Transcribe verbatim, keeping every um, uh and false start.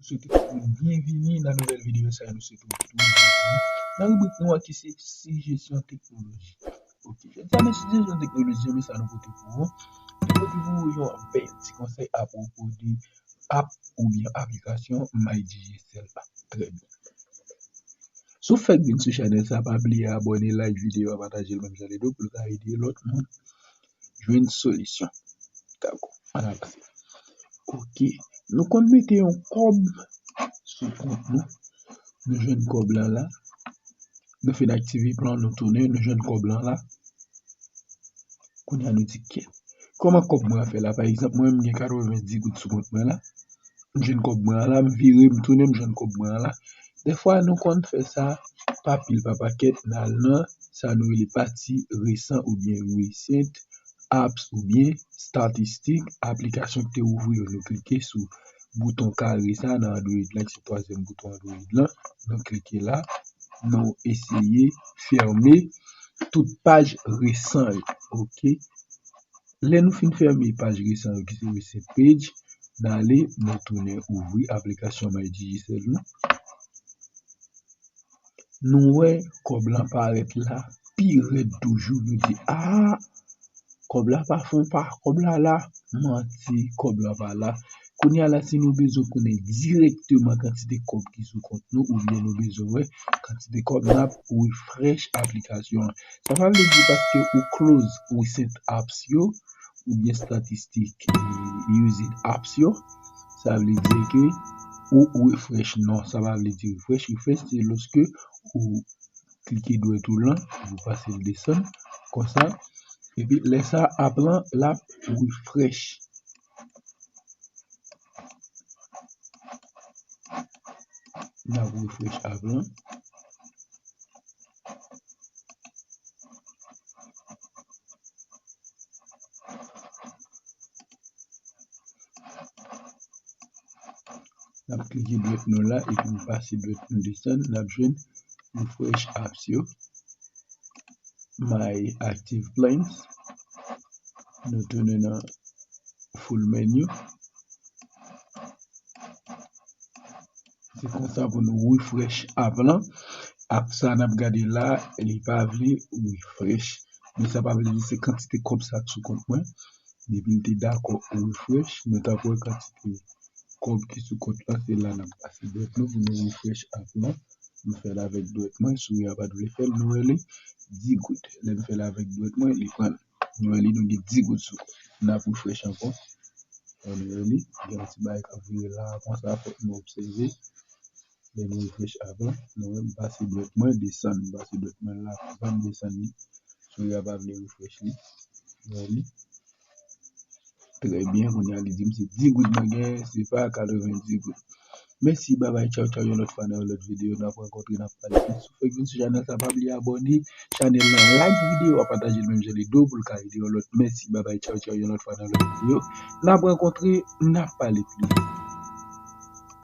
Swete tout moun byenvini nan nouvèl videyo sa a. Nou swete w tou byenvini nan ribrik nou an ki se sijesyon teknoloji. Ok, jodi a nan sijesyon teknoloji an, men sa nou pote pou ou. Nou pote pou ou yon bèl ti konsèy apwopo de app oubyen aplikasyon MyDigicel la. Trè byen. Si w fèk vin sou chanèl sa, pa bliye abòne, like videyo a, pataje l menm jan li dwe pou l ka ede lòt moun jwenn solisyon. Dakò, ann avanse. Ok, nou konn mete yon kòb sou kont nou. Nou jwenn kòb lan la. Nou fin aktive plan, nou tounen, nou jwenn kòb lan la. Kounye a nou di kèt. Kòman kòb mwen an fè la? Pa egzanp, mwen menm gen katrevenndis goud sou kont mwen la. M jwenn kòb mwen an la, m vire, m tounen, m jwenn kòb mwen an la. Dèfwa, nou konn fè sa pa pil, pa pakèt, n al nan sa nou rele pati resan oubyen recent apps oubyen statistik, aplikasyon ki te ouvri yo. Nou klike sou bouton kare sa nan Android lan, ki se twazyèm bouton Android lan. Nou klike la, nou eseye fèmen tout paj resan yo. Ok. Lè nou fin fèmen paj resan yo ki se recent page, n ale, nou tounen ouvri aplikasyon MyDigicel nou. Nou wè kòb lan parèt la pi rèd toujou. Nou di, a, kòb la pa fon pa, kòb la la. Manti, kòb la pa la. Kounye a la, si nou bezwen konnen dirèkteman kantite kòb ki sou kont nou, oubyen nou bezwen wè kantite kòb, n ap refresh aplikasyon an. Sa pa vle di paske ou close recent apps yo, oubyen statistik, e, used apps yo, sa vle di ke ou refresh. Non, sa pa vle di refresh. Refresh, se lòske ou klike dwèt ou lan, ou pase l desann, konsa. Epi, lè sa, app lan, l ap refresh. N ap refresh app lan. N ap klike dwèt nou la, epi n pase dwèt nou desann, n ap jwenn refresh apps yo. My active plans. Nou tounen nan full menu. Se konsa pou nou refresh app lan. App sa n ap gade la, li pa vle refresh. Men sa pa vle di se kantite kòb sa k sou kont mwen. Depi l te dakò refresh, nou t ap wè kantite kòb ki sou kont lan, se la n ap pase dwèt nou pou nou refresh app lan. Nou fè l avèk dwèt mwen, souri a pa t vle fè l, nou wè li, dis goud. Lè m fè l avèk dwèt mwen, li pran l. Nou wè li, nou gen dis goud sou kont. N ap refresh ankò. Ann wè li, gen yon ti bagay k ap vire la, konsa, fòk nou obsève. Lè nou refresh app lan, nou wè m pase dwèt mwen, desann, m pase dwèt mwen la, konsa m desann li. Souri a pa vle refresh li. Nou wè li. Trè byen, kounye a li di m se dis goud mwen gen, se pa katrevenndis goud. Mèsi, babay, tchaw, tchaw, yon lòt fwa nan yon lòt videyo, n ap rankontre, n ap pale plis. Si w fèk vin sou chanèl sa, pa bliye abòne chanèl lan, like videyo a, pataje l menm jan li dwe pou l ka ede yon lòt. Mèsi, babay, tchaw, tchaw, yon lòt fwa nan yon lòt videyo, n ap rankontre, n ap pale plis.